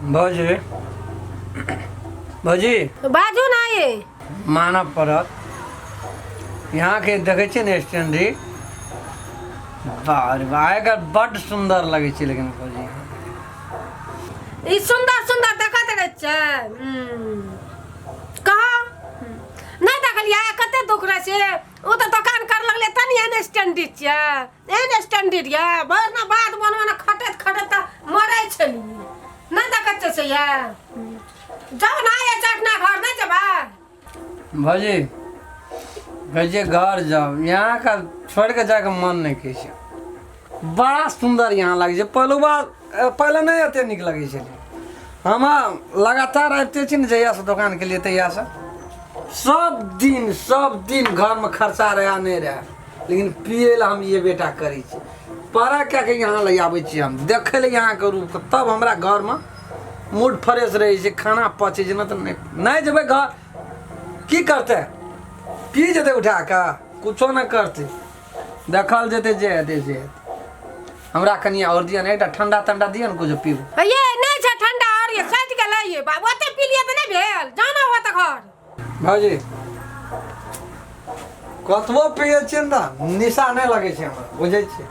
भौजी, भौजी। बाजू ना ये। मानऽ पड़त, यहाँके देखै छियै ने स्टैंडरी, बाह रे बाह, एकर बड्ड सुन्दर लगै छै। लेकिन भौजी, ई सुन्दर सुन्दर देखैत रहै छै। कह नहि देखलियै कते दुख रहै छै। ओ तऽ दोकान कर लगलै तनी एहन स्टैंडर्ड छियै, एहन स्टैंडर्ड यऽ। भरि ना बाध बन बन खटैत खटैत तऽ मरै छलियै। नहि देखै छियै से यऽ। जाउ ना ये चटना, घर नहि जेबै? भौजी, कहै छियै घर जाउ, यहाँ का छोड़ि कऽ जायके मन नहि कहै छै। बड़ा सुन्दर यहाँ लागै छै। पहिलुक बार पहिले नहि एते नीक लगै छलै। हम लगातार आबिते छी ने, जहियासँ दोकान केलियै तहियासँ सब दिन, सब दिन घरमे खर्चा रहए नहि रहए, लेकिन पियै लए हम ये बेटा करै छी। पढ़ा कए कऽ यहाँ लए आबै छी हम देखै लए यहाँके रूपके, तब हमरा घरमे मूड फ्रेश रहै छै, खाना पचै छै। नहि तऽ नहि, नहि जेबै घर, की करतै? पी जेतै उठा कऽ? कुछो नहि करतै। देखल जेतै, जे हेतै से हेतै। हमरा कनि आओर दिअ ने एकटा ठंडा तंडा दिअ ने कुछो पीबू। ये नहि छै ठंडा आओर, ये सटि गेलै ये बाबू। ओते पी लिअ तऽ नहि भेल, जाना हुआ तऽ घर। भौजी, कतबो पियै छियै ने तऽ निशा नहि लगै छै हमरा, बुझै छियै?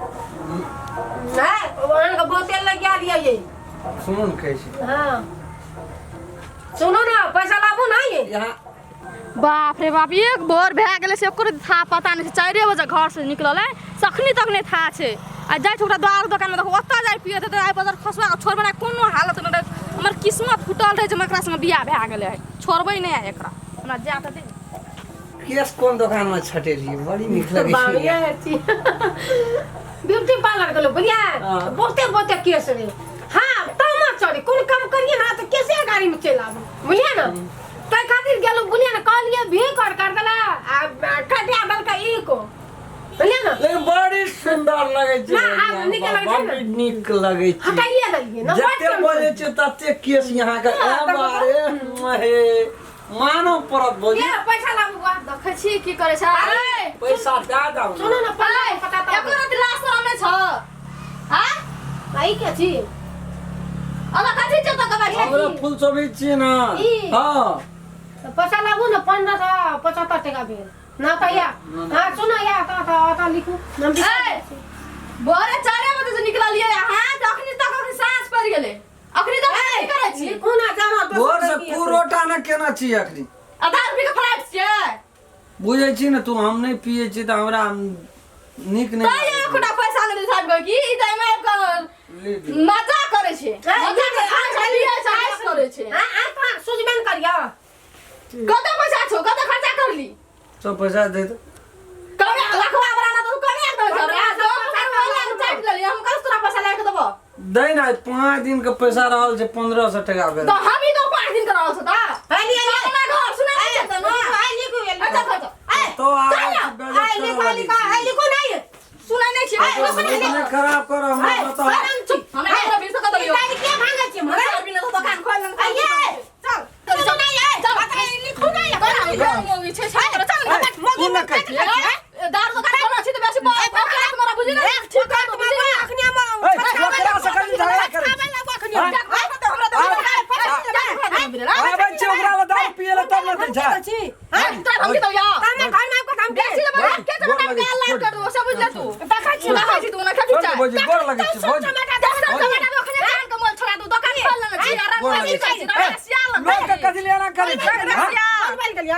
नहि, अहाँके बोतल लग गेल ये। सुनू ने, कहै छी। हँ, सुनू ने, पैसा लाबू ने ये। यहाँ बाप रे बाप, एक भोर भए गेलै से ओकरो था पता नहि छै। 4 बजे घरसँ निकलल है, सखनी तक नहि था छै। आ जाइ छै ओकरा दारू दोकानमे, देखो ओतऽ जाइ पियत तऽ आइ बजार खसुआ कऽ छोड़बै नहि कोनो हालतमे रहै। हमर किस्मत फूटल रहै जे एकरा संगे बियाह भए गेलै है। छोड़बै नहि आइ एकरा, हमरा जाए तऽ दे। केस कोन दोकानमे छटेलियै? बड़ी नीक लगै छै। बामिया छी, ब्यूटी पार्लर गेलो बुझलियै? हाँ। बहुते बहुते केस रे। हाँ, तामा चढ़ी कोन काम करिए ना तऽ केसे गाड़ी में चलि आबू, बुझलियै ना? ताहि खातिर गेलो, बुझलियै ना? कहलियै भी कर कर देला आ कटिया देलकै ई को, बुझलियै ना? लेकिन बड़ी सुन्दर लगै छै। ना, आब नीक लगै छै ने? बड़ी नीक लगै छै। हटाइए देलियै ना। जते बजै छै तते केस यहाँ के। हाँ, ए बारे हे, मानव पड़त भौजी। ये पैसा लाबू बा। देखै छी की करै छै। अरे। पैसा दए दौ। सुनू ने, पैसा पता तऽ एको रति लाज शरम नहि छौ? हाँ? आई के छी? अला कथी छै तऽ कबाड़ी? हमरा फूल सोबी छियै ने। ई। हँ। तऽ पैसा लाबू ने। 1575 टका भेल ना तऽ या। हाँ, सुनो या, तऽ तऽ ओतऽ लिखू हम। ए, भोरे 4 बजे से निकललियै अहाँ तऽ अखनी तक, अखनी साँझ पड़ि गेलै, अखनी तक की करै छी? लिखू ना, जानो दोसर भोर से लड़की। कुरोटा ने केना छी अखनी। आधा रुपये के फ्लाइट छियै? बुझै छी ने तू, हम नहि पियै छी तऽ हमरा नीक नहि तैयो लागै। एकोटा पैसा नहि साहब की ई तऽ एमे आबि कऽ छै। ले। मजा करै छै, मजा करै छै, पियै छै, ऐश करै छै। हाँ हाँ, तऽ सुझबे ने करियौ। कते पैसा छौ? कते खर्चा करली? सब पैसा दे दे। कमे लखवा वाला ना तो कमे आबि छै हमरा। चाटि लेलियै हम, कल तोरा पैसा लए के देबो। दै ने, 5 दिन के पैसा रहल छै, 1500 टका भेल। तऽ हम ही तो 5 दिन के रहल छौ तऽ है लिअ, लिअ। अपना घर सुनै नहि छै तऽ ना। है लिखू, है लिखू। अच्छा अच्छा। तो आबै चल। छी, बेइज्जत है लिखो, करऽ लिखो, है लगै छी। लिखू नहीं। सुनै नहि छियै। नहि खराब कर हमरा बताओ। चुप, हमरा एकरा बीस टका देलियौ। गाड़ी के भांगे छी हमरा हमरा? आर बिना दोकान खोल लेने। आइये। चल। सुनू नहीं है, बताइए, लिखू नहीं है। मौगी छै, छै, चल। तू ने कहै छी। दारू दोकान खोलना छी तऽ बेसी औकात मोरा बुझी ने, ठीक कर बुझी ने। अखनी हम ए, ओकरा से कनी झगड़ा करै छी। आबै छै ओकरा लए दारू पियै लए तब ने दै छै। छोड़ दे भौजी, गोर लगै छी भौजी। लोक के कथी ले एना करै छै? हाँ?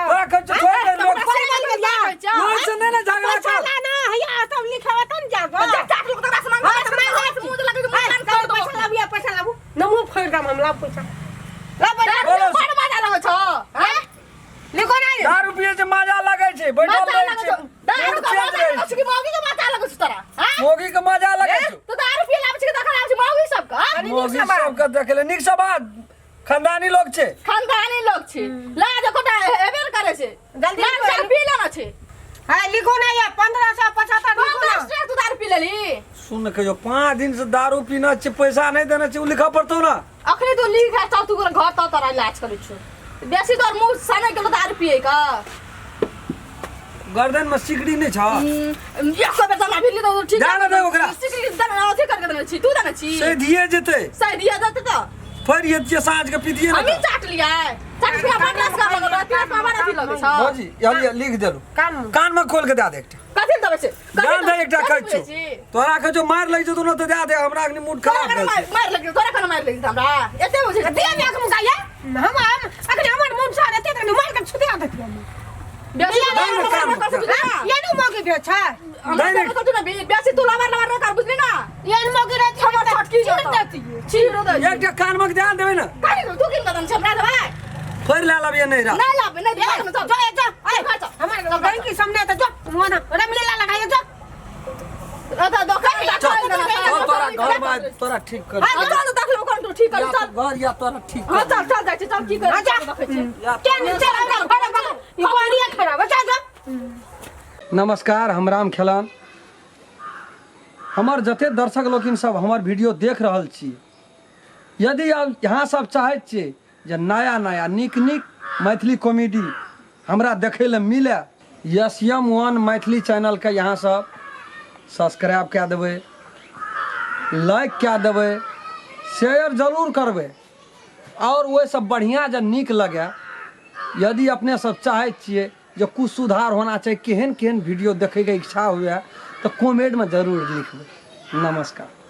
तोरा कहै छियौ छोड़ दे लोक। लोक से नहि ने झगड़ा कर। पैसा लाबू न, मुँह फोड़ दम हम। लाबू पैसा, लाबू पैसा। लिखो ना। दारू पियै छै मजा लगै छै, बैठल रहै छै, मूड चेंज रहै छै। मौगी के मजा लगै छै। मौगी सबके देखै ले नीक से बात, खानदानी लोग छै। खानदानी लोग छै, लाज एकोटा हेबे ने करै छै। जल्दी लाज लिखो। चार पी लेना छै। है लिखो ना ये, 1575 लिखो ना। 1500 तू दारू पी लेली? सुन, कहियो 5 दिन से दारू पीना छै, पैसा नहि देने छै, ओ लिखऽ पड़तौ ने। अखनी तू लिख आ, चल तू घर त तोरा इलाज करै छौ। बेसी तोर मुँह सने गेलो दारू पिए का। गर्दन में सिकड़ी नहि छ? एको बेर हमरा भिरली तऽ ठीक। जा ने दे ओकरा। सिकड़ी देने अथी करके देने छी, तू देने छी। से दिए जेतै। सही दिया जेतै तऽ फेर ये साँझ के पीतिए हमही ना चाट लियै चाट पिया बड़ रस लगल पिया बड़ अथी लगै छौ भौजी यह लिख देलू कान कान में खोल के दए दे एकटा कथी लए देबै से जान दे एकटा कहै छौ तोरा कहै छौ मार लागि जेतौ न तऽ दए दे हमरा अखनी मूड तोरा खराब केना भेल मारि छै मारि लगै तोरा केना मारि लगै हमरा एते बुझै छी दिया दिया के मुकाया हम हम अखन हमर मन सार एते तक मार के छुते आदत बेसी दिया दे ने कान में। ये नु मौके पे छै हमरा नहीं, नहीं। सब कहू ना बेसी तू लवर लवर न कर बुझली ना ये नु मौके रहती हमर छटकी चिर जतौ। देती चीरो दे एकटा कान में ध्यान देबै ने काहे तू किन कदम छै हमरा देबै फेर लए लाबियै नहीं रह ना लाबे नहीं देबै चल जो ए जो चल घर चल हमर बैंक के सामने त जो मोना रामलीला लगायो जो तो दोकान चल चल तोरा घर में तोरा ठीक कर हां चल देख लो कोन तू ठीक कर या चल तो घर या तोरा ठीक हां कर चल चल जाइ छी चल की कर हाँ, जा। देखै छी या के नहीं चल हमरा घर में ई पानी खराब जा जा नमस्कार हम राम खेलान हमर जते दर्शक लोकिन सब हमर वीडियो देख रहल छी यदि आब अहाँ सब चाहैत छियै जे नया नया नीक नीक मैथिली कॉमेडी हमरा देखै लए मिले एस एम वन मैथिली चैनलके यहाँ सब सब्सक्राइब कए देबै लाइक कए देबै शेयर जरूर करबै आओर ओहिसँ बढ़िआँ जे नीक लगए यदि अपने सब चाहै छियै जे कुछ सुधार होना चाही केहन केहन वीडियो देखैके इच्छा हुए तऽ कमेंटमे जरूर लिखबै नमस्कार।